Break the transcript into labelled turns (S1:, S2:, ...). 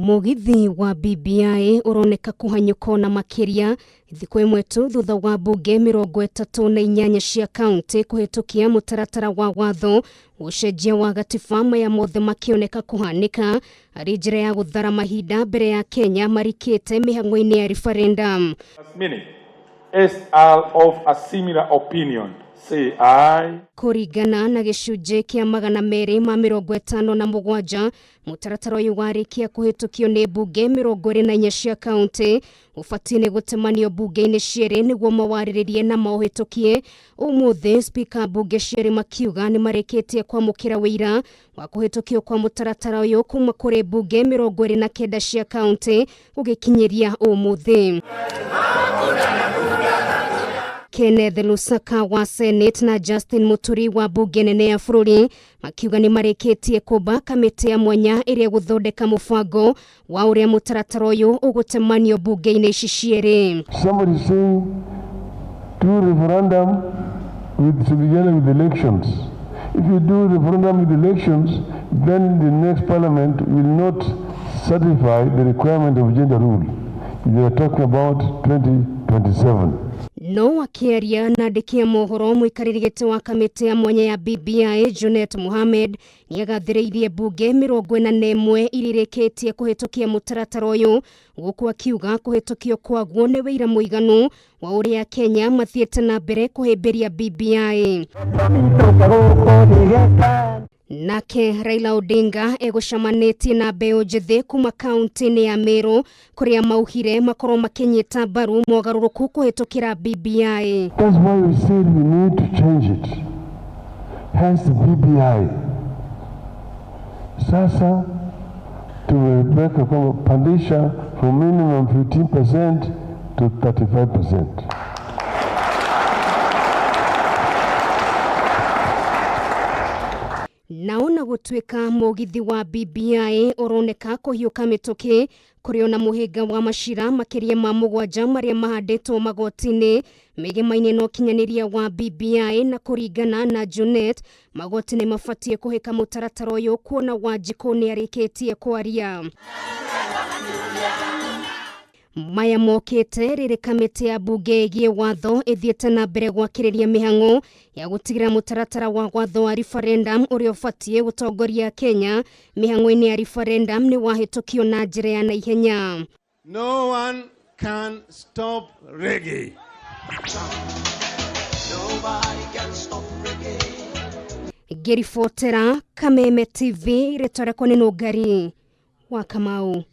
S1: Mũgithi wa BBI ũroneka kũhanyũka ona makĩria thikũ ĩmwe tu thutha wa mbunge 38 cia kaunti kũhĩtũkia mũtaratara wa watho ũcenjia wa gatiba, maya mothe makĩoneka kũhanĩka arĩ njĩra ya gũthara mahinda mbere ya Kenya marikĩte mĩhang'o-inĩ ya referendum.
S2: Minute as are of a similar opinion say aye.
S1: Kũringana na gĩcunjĩ kĩa 257, mũtaratara ũyũ warĩkia kũhĩtũkio nĩ mbunge 24 cia kaunti ũbatiĩ nĩ gũtemanio mbunge-inĩ cierĩ nĩguo mawarĩrĩrie na maũhĩtũkie. Ũmũthĩ spika mbunge cierĩ makiuga nĩ marĩkĩtie kwamũkĩra wĩira wa kũhĩtũkio kwa mũtaratara ũyũ kuma kũrĩ mbunge 29 cia kaunti gũgĩkinyĩria ũmũthĩ. Kenneth Lusaka wa Senate na Justin Muturi wa mbunge nene ya bũrũri makiuga nĩ marĩkĩtie kũmba kamĩtĩ ya mwanya ĩrĩa ĩgũthondeka mũbango wa ũrĩa mũtaratara ũyũ ũgũtemanio mbunge-inĩ ici cierĩ.
S3: Somebody is saying do referendum with together with elections. If you do referendum with elections, then the next parliament will not satisfy the requirement of gender rule. They are talking about 2027.
S1: No akĩaria na andĩki a mohoro, mũikarĩri gĩtĩ wa kamĩtĩ ya mwanya ya BBI Junet Mohamed nĩagathĩrĩirie mbunge 41 iria irĩkĩtie kũhĩtũkia mũtaratara ũyũ, gũkũ akiuga kũhĩtũkio kwaguo nĩ wĩira mũiganu wa ũrĩa Kenya mathiĩte na mbere kũhĩmbĩria BBI. Nake Raila Odinga egũcamanĩtie na mbeũ njĩthĩ kuma kaunti-inĩ ya Meru kũrĩa mauhire makorwo makĩnyita mbaru mogarũrũku kũhĩtũkĩra BBI.
S3: That's why we said we need to change it. Hence the BBI. Sasa tumeweka kwamba pandisha from minimum 15% to 35%.
S1: Naona gũtuĩka mũgithi wa BBI ũroneka kũhiũka mĩtũkĩ kũrĩ ona mũhĩnga wa macira makĩria ma 7 marĩa mahandĩtwo magoti-inĩ mĩgemaine na ũkinyanĩria wa BBI, na kũringana na Junet magoti nĩ mabatiĩ kũhĩka mũtaratara ũyũ kuona Wanjikũ nĩ arĩkĩtie kwaria. Maya mokĩte rĩrĩ kamĩtĩ ya mbunge ĩgiĩ watho ĩthiĩte na mbere gwakĩrĩria mĩhang'o ya gũtigĩrĩra mũtaratara wa watho wa referendum ũrĩa ũbatiĩ gũtongoria Kenya mĩhang'o-inĩ ya referendum nĩ wahĩtũkio na njĩra ya naihenya.
S4: No one can stop reggae.
S5: Nobody can stop reggae.
S1: Ngĩribotera Kameme TV, rĩtwa rĩakwa nĩ Nũngari wa Kamau.